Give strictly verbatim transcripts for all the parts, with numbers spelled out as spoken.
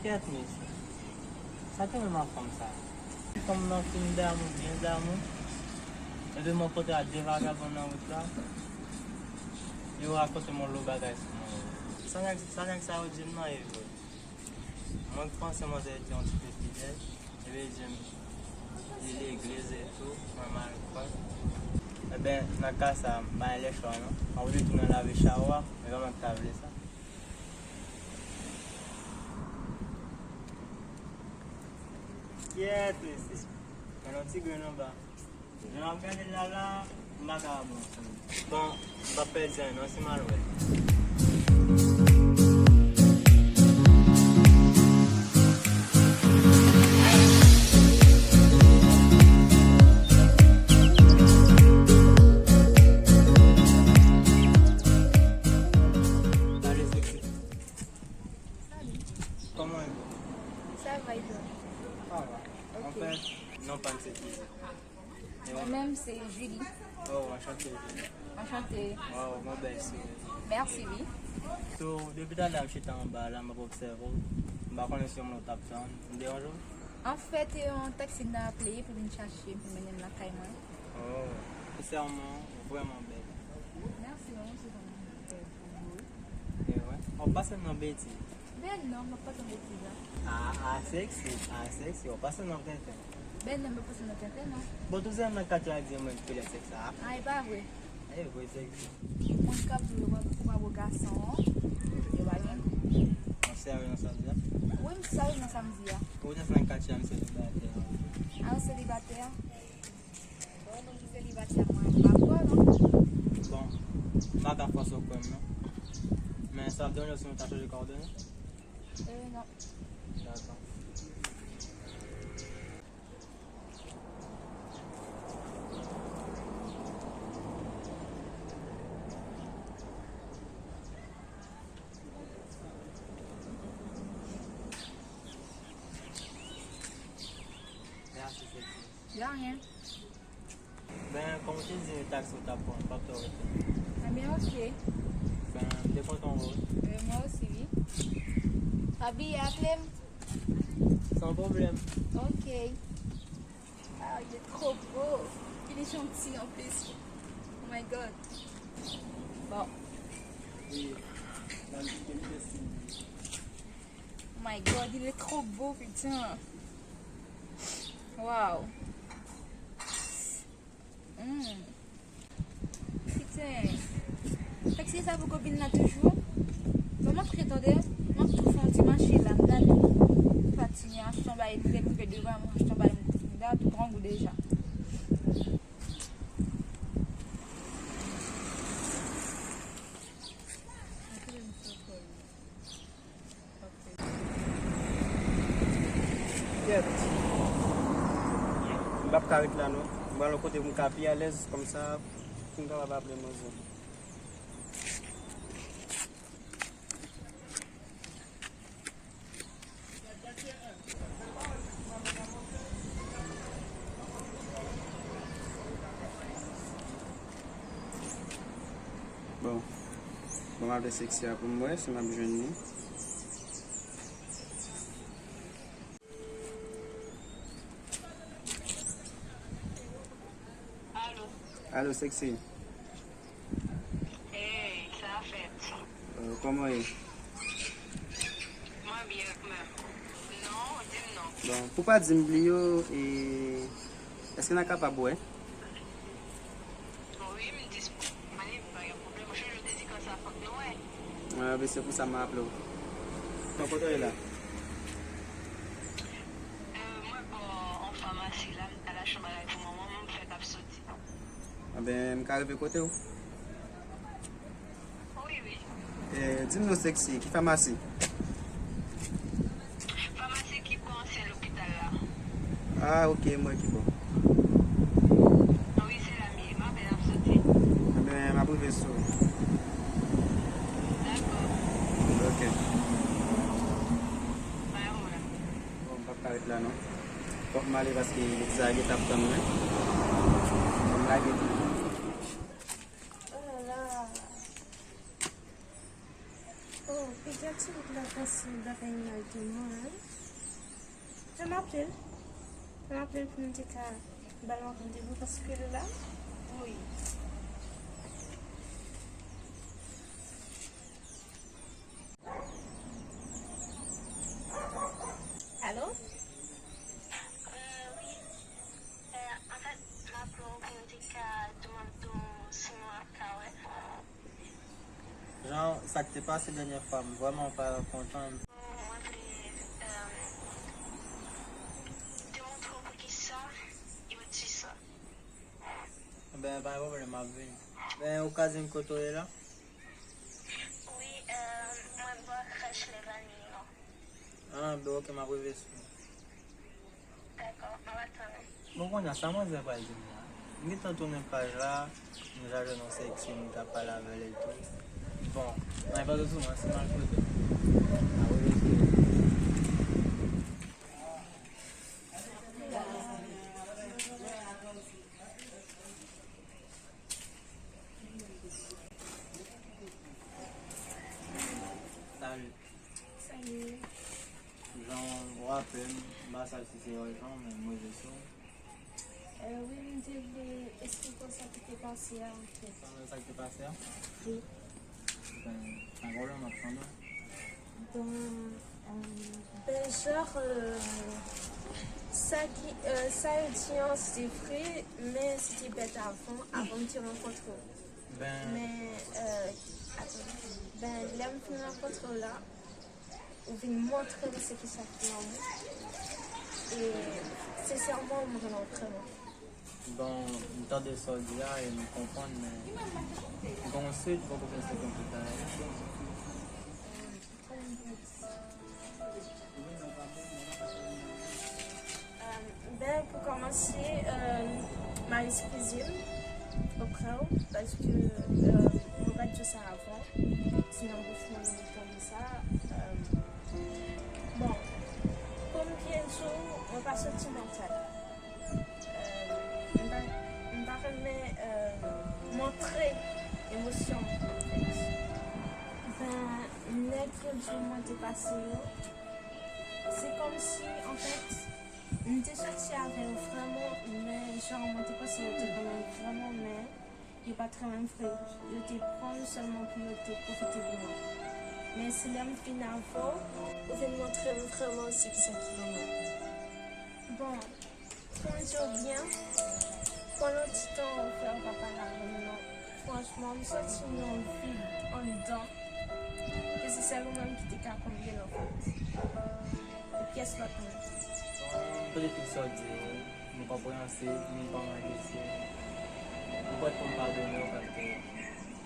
Kèt, mesye. Sa te menm ak fanm sa. Fanm nan fin damou, byen damou. Epi m rankontre ak de vagabon nan wout la. Yo rakonte m yon lo bagay sou mwen. Sa nèg, sa nèg sa yo di m nan e vre. Mwen k panse manzè te yon ti pe fidèl. Epi di m, li legliz e tou, mwen mal kwè. Ebyen, nan ka sa, m pa gen lechwa non. Mwen vle tounen lavi chawa, men pa mwen ki ta vle sa. Kèt, mesye. Mwen yon ti grenn anba. Jan m ap gade l la la, m pa ka bon. Bon, m p ap pèdi anyen non, se m al wè. Salut. Kòman e? Ça va et toi? Sa va. Ok. Anfèt, non pa m se ki? Mwen menm se Julie. Oh, anchante, Julie. Anchante. Wow, mwen bèl si. Mèsi, wi. So, depi talè a m chita anba la, m ap obsève w. M pa konnen si yon moun ou t ap tann. M deranje w? Anfèt, e yon taxi m t ap peye pou vin chache m, pou mennen m lakay mwen. Oh, sensèman, ou vrèman bèl. Mèsi, mwen osi, kontan. E wè. W ap pase m nan betiz. Ben non, m ap pase nan betiz la. Ah, ah, sexy, ah, sexy, w ap pase m nan tenten. Ben non, m ap pase nan tenten, non. Bon, tout sa nan katye a di mwen ki lè sèks sa. Ah, e pa vre. E vre, sexy. Moun k ap di w pa, w pa bo gason, yo pa gen gou. Ou serye nan sa w di a? Wi, m serye nan sa m di a. Ou te nan katye a, m selibatè. Ah, ou selibatè? Bon, moun ki selibatè, mwen, m pa kwè, non. Bon, m pa ka fòse w kwè m, non. Men sa ap deranje w si nou ta chanje kòdone? Euh, non. Dakò. Mèsi, sexy. De rien. Ben, kòm ou te di, taksi ou t ap pran, m p ap twò rete. Ebyen, ok. Ben, m te kontan wè w. Euh, mwen osi, wi. Pa bliye aple m. San pwoblèm. Ok. Ah, il est trop beau. Il est gentil en plus. Oh my God. Bon. Oh my God, il est trop beau, putain. Wow. Hmm. Piten. Taksi sa poko vin la toujou? Bon, m ap fè tande, m ap tou fè yon ti mache la, m ta tou pati achte yon bagay m vle m rive devan, m achte yon bagay m ta tou grangou deja. Kèt. M p ap ka ret la non. M pral yon kote pou m ka pi alèz, kòmsa pou m kapab aple manzè. Bon. Bon, m ap fè sexy a pou m wè si m ap jwenn li. Alo. Alo, sexy. Hey, sa fèt? Euh, kòman w ye? Mwen byen, men. Non, di m non. Bon, pou pa di m bliye w, e, èske n a kapab wè? Wi, m dispo. Mani, pa gen pwoblèm. Ou chanje w te di konsa, fòk nou wè. Ah, ben, se pou sa m aple w. Bon, kote w ye la? Euh, mwen bò yon famasi la, m t al achte yon bagay pou manman m, m fèk ap soti. Anben, m ka rive kote w? Wi, wi. E, di m non, sexy, ki famasi? Famasi ki bò ansyen lopital la. Ah, ok, m wè ki bò. Wi, se la m ye. M apèn ap soti. Anben, m ap rive sou ou. Dakò. Ok. Bay yon moun la. Bon, m p ap ka ret la non. Fòk m ale paske letiz la gentan ap tann mwen. Fòk m lage tou. Oh là là. Oh, Pediatri, Sa pase bagay mal de mwen. Fè m aple l. Fè m aple l pou m te ka ba l yon randevou paske la, wi. Alo? Euh, wi. Euh, anfèt, m aple w pou m te ka demande w si nou ap ka wè. Jan, sa k te pase dènyè fwa, m vrèman pa kontan. Mwen vle, euh, demontre w poukisa yo di sa. Enben, pa gen pwoblèm, m ap vini. Ben, ou ka di m kote w ye la? Wi, euh, mwen bò krèch Levani an. Ah, ben, ok, m ap rive sou. Dakò, m ap atann ou. Bon, kounye a, sa manzè pral di m la? M gentan tounen paj la, m ja jwenn yon sèks, m t ap pale avè l e tou. Bon, mwen pa sou mwen, se mal kote. Ah, wi, wi. Salut. Salut. Jan w raple m, m pa sav si se yon jan, men m rive sou. Euh, wi, m te vle esplike w sa ki te pase a, anfèt. Sa, sa ki te pase a? Wi. Ben, pa gen pwoblèm, m ap tann ou. Bon, euh, ben, jan, euh, sa ki, euh, sa yo di an, se te vre, men se te bèt avan, avan m te rankontre w. Ben, men, euh, atann. Ben, lè m fin rankontre w la, ou vin montre m se kisa ki lanmou. E sensèman, m renmen w vrèman. Bon, m tande sa w di a e m konprann, men m gen yon sèt poko fè se konplik la. Euh, ben, pou kòmanse, euh, m a eskize m oprè w, paske, euh, mwen pa t di w sa avan. Se nan bouch mwen m tande sa. Euh, bon, pou m byen di w, mwen pa soti nan kay. Euh, m pa, m pa renmen, euh, montre emosyon m, anfèt. Ben, nèg yo di w mwen te pase yo, se kòmsi, anfèt, m te soti avè yo vrèman, men jan mwen te panse yo te renmen m vrèman, men yo pa t renmen m vre. Yo te pran m sèlman pou yo te pwofite de mwen. Men se lè m vin avè w, ou vin montre m vrèman se kisa ki renmen m. Bon, pou m di w byen, pandan ti tan ou fè ou pa pale avè m nan, franchman, m santi m yon vid anndan, ke se sèl ou menm ki te ka konble l, anfèt. E pyès lòt moun. M tande tout sa w di yo. M konprann se, m pa malgre se. M prèt pou m padone w, paske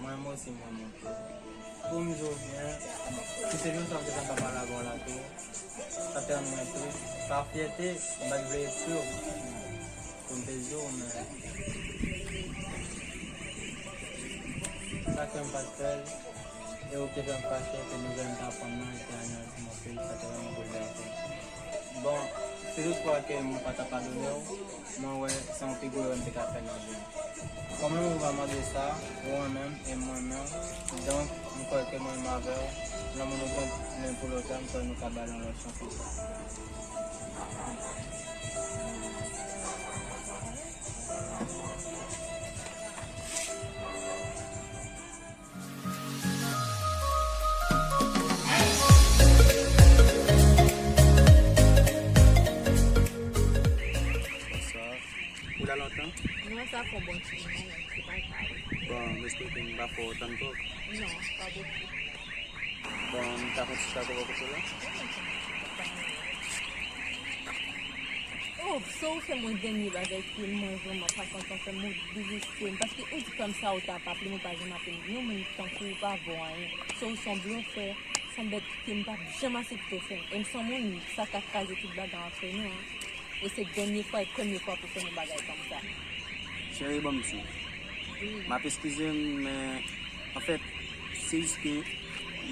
mwen, mwen osi, mwen, mwen tou. Pou m di w byen, si se jou sa m te konn pa pale avè w la tou, sa te rann mwen tris. Pa fyète, m pa t vle ekri w pou m te di w, men sa fè m pa t fè l. E ou te fè m fache, ke nouvèl m t aprann nan, te ann anpil, sa te rann mwen boulvèse. Bon, si toutfwa ke mwen pa ta padone w, mwen wè se yon pi gwo erè m te ka fè nan vi m. Kòm ou pa mande sa, ou renmen m e m renmen w, donk, m kwè ke mwen menm avè w, lanmou nou gen youn pou lòt la, m kwè nou ka ba l yon lòt chans ankò. Bonswa. Ou la lontan? Non, sa fè yon bon ti moman, men se pa grav. Bon, m espere ke m pa fè w tann twòp. Non, pa bokou. Bon, m ta fè yon ti chak ou bò kote w la? Wi, men sa, sa pa yon. Oh, so ou fè m yon dènye bagay ke mwen vrèman pa kontan fè m, ou dezespere m. Paske ou di kòmsa ou ta pa aple m, ou pa janm aple m. Yon moun tankou ou pa vo anyen. So ou se yon blofè, se yon bèt ke m p ap janm aksepte w fè m. E m se yon moun, sa ka kraze tout bagay antre nou an. E se dènye fwa e premye fwa pou fè m yon bagay kòmsa. Cheri, ban m di w. M ap eskize m, men anfèt, se jis ke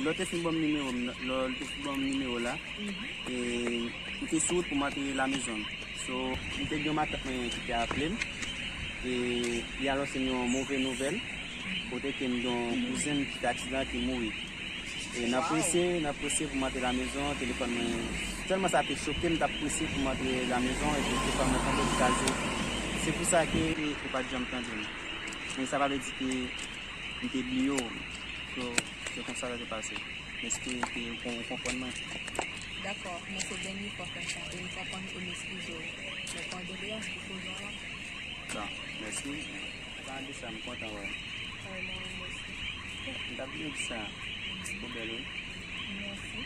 lè w te fin ban m nimewo m, lè w te fin ban m nimewo la, e m te sou wout pou m antre lamezon. So, m te gen yon matant mwen ki te aple m, e li anonse m yon move nouvèl, kote ke m gen yon kouzen m ki te aksidan, ki mouri. E nan prese, nan prese pou m antre lamezon, telefòn mwen, tèlman sa te choke m, m t ap prese pou m antre lamezon, epi telefòn mwen tonbe, li kraze. Se pou sa ke ou pa t janm tande m. Men sa pa vle di ke m te bliye w. So, se konsa sa te pase. M espere ke ou kon-, ou konprann mwen. Dakò, men se dènye fwa w fè m sa, e m pa konn e m eskize w. Men pa gen deyans pou koze w la. Bon, mèsi. Palan de sa, m kontan wè w. Ay, mwen menm osi. M t ap vle di sa. Ou bèl, wi. Mèsi.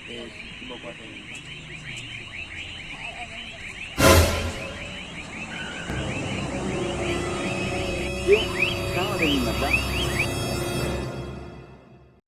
E ki bò w pral fè menm? Yo, sa w ap fè menm la?